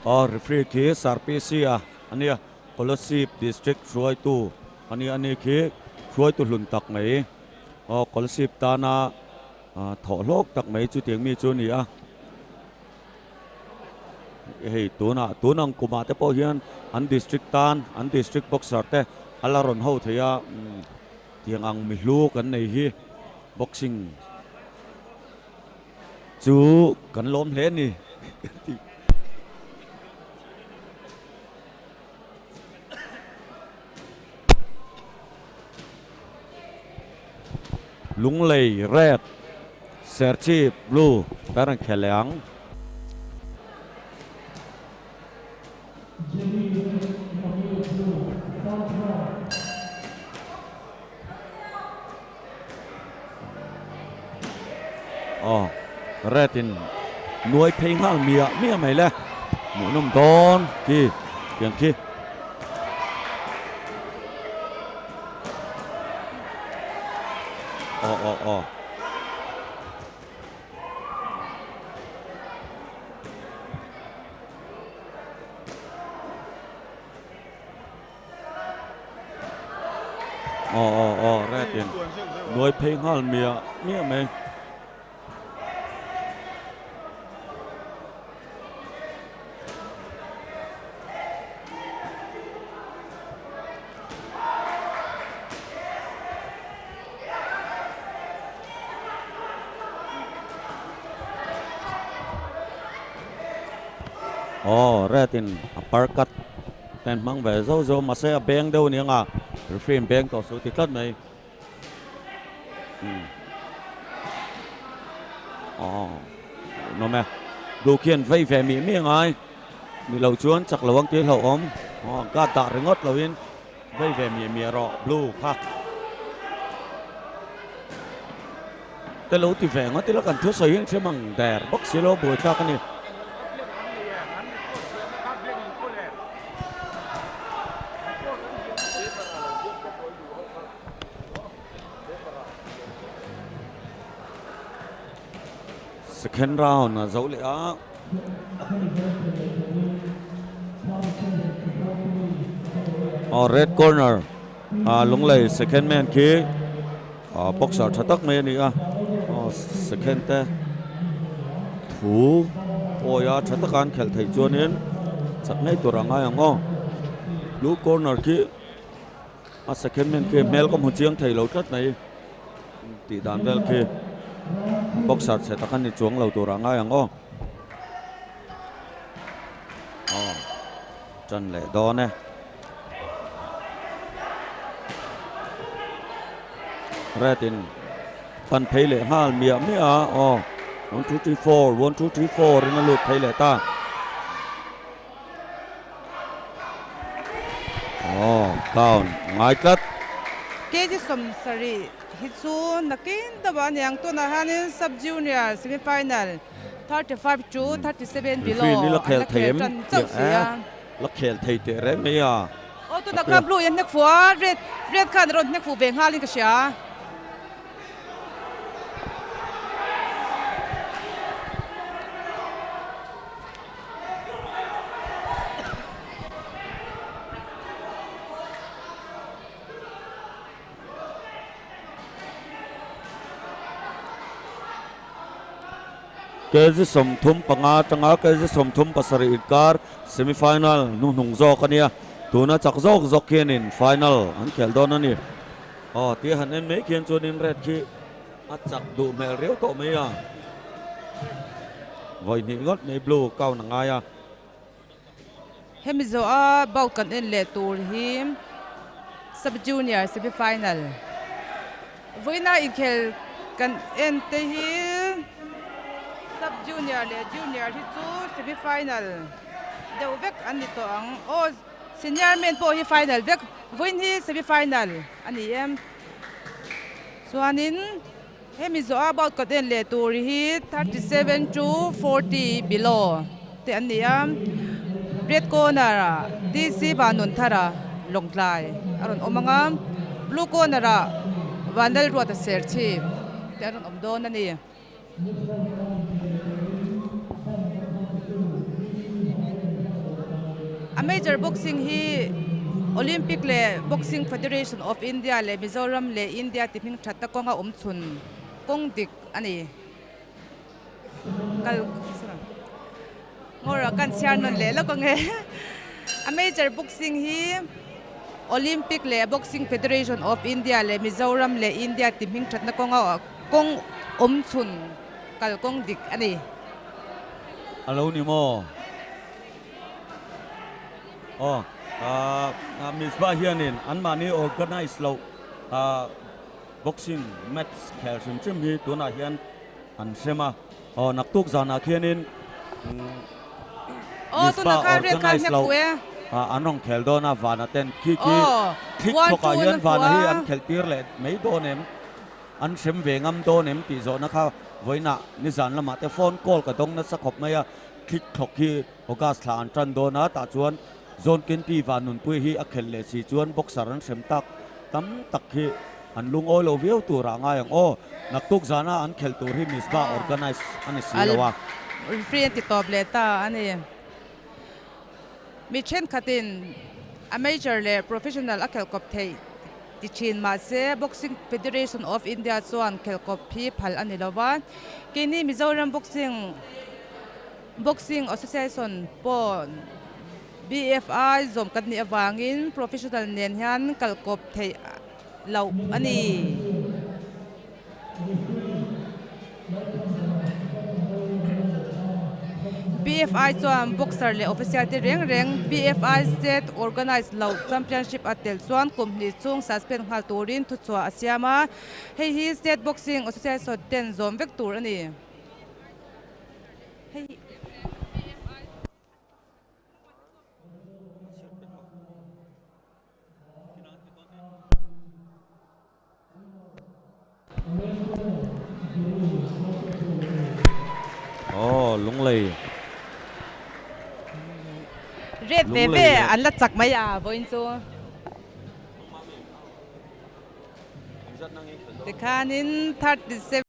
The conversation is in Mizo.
Aw referee khi Sir PC a ania Kolasib District hruaitu ania ani khi hruaitu hlun tak mai aw Kolasib tana thawh hlawk tak mai chutiang mi chu a ni a. Hei tunah tun ang kumah te pawh hian an district tan an district boxer te a la rawn ho thei a tiang ang mi hlu kan nei hi boxing chu kan lawm hle a ni. Lunglei red, Serchhip blue kan rawn khel leh ang. Aw red in nuai phei nghal miah miah mai le hmuhnawm dawn khi tiang khi. Aw aw aw. Aw aw aw red in nuai phei nghal miah miah mai. Aw red in a par cut ten hmang ve zauh zauh mahse a beng deuh aniang a referee in beng tawh suh ti tlat mai. Aw nawm e duh khian vei ve mih mih angai ni lo chuan chak lo ang tih hlauhawm aw guard dah ringawt lo in vei ve mih mih rawh blue kha te lo ti ve ngawt ila kan thusawi hi an hre mang der bawk si lo buaithlak a ni. Second round a zo leh a. Aw red corner a Lunglei second man khi a boxer tha tak mai a ni a aw second te thu awi a tha taka an khelh theih chuanin chak ngei tur a ngai ang aw blue corner khi. A second man khi hmel ka hmu chiang thei lo tlat mai tih dan vel khi boxer chhe tak a ni chuang lo tur ah ngai ang aw. Aw tan leh dawn e. Red in pan phei leh nghal miah miah a aw 1 2 3 4 1 2 3 4 in a lut phei leh ta. Aw count ngai tlat. Kg 70 hi chu nakin deuh a niang tunah hianin sub junior semi final 35 to 37 below Referee la an khel la thei khel em tan chauh si a. La khel thei teh reng mai a. Aw tunah khan blue in a hnek fuh a red red khan a rawn hnek fuh ve nghalin ka hria. Kg 35 atanga kg 37 inkar semi final hnuhnung zawk a nia tuna chak zawk zawk hianin final an khelh dawn a ni aw tia han en mai khian chuanin red khi a chak duh hmel riau tawh mai a vawi hnih ngawt mai blue count a ngai a. Hemi zawha bout kan en leh tur hi sub junior semi final vawiina inkhel kan en te hi sub junior leh junior hi chu semi final deuh vek an ni tawh ang aw senior men pawh hi final vek vawiin hi semi final a ni em. Chuanin hemi zawh a bout kan en leh tur hi 37 to 40 below te an ni a, red corner ah DC Vanunthara Lawngtlai a rawn awm ang a, blue corner ah Vanlalruata Serchhip te an rawn awm dawn a ni. Amateur boxing hi Olympic leh Boxing Federation of India leh Mizoram leh India ti hming thatna kawnga awm chhun kawng dik a ni. Kal Ngawrah kan chhiar nawn leh lawk ang e. Amateur boxing hi Olympic leh Boxing Federation of India leh Mizoram leh India ti hming thatna kawnga kawng awm chhun kal kawng dik a ni. A lo ni maw? Aw, ah Misbah hianin anmahni organize loh ah boxing match khel hrim hrim hi tunah hian an hrem a. Aw, naktuk zanah khianin Misbah organize loh an rawn khel dawn a, Vana ten khi khi thlik thawkah hian Vana hi an khelh tir leh mai dawn em? An hrem ve ngam dawn em tih zawhna kha vawiinah nizan lamah te phone call ka dawng nasa khawp mai a, thlik thlawk hi August thla an tan dawn a, tah chuan Zone Kenti van nunpui hi a khelh leh si chuan boxer an hrem tak tam tak hi an lungawi lo viau tur ah ngai ang aw. Naktuk zana an khelh tur hi Misbah organize a ni si lo a. Referee an ti tawp leh ta a ni. Mi thenkhatin amateur leh professional a khelhkawp theih ti thin mahse Boxing Federation of India chuan khelhkawp hi phal a ni lo va. Keini Mizoram Boxing Boxing Association pawh BFI zawm kan nih avangin professional nen hian kalkawp theih loh a ni. BFI chuan boxer leh official te reng reng BFI State Organise loh Championship a tel chuan kum hnih chhung suspend nghal turin thuchhuah a siam a, hei hi State Boxing Association ten zawm vek tur a ni. Aw Lunglei. Ret ve ve an la chak mai a vawiin chu. Tikhanin 37.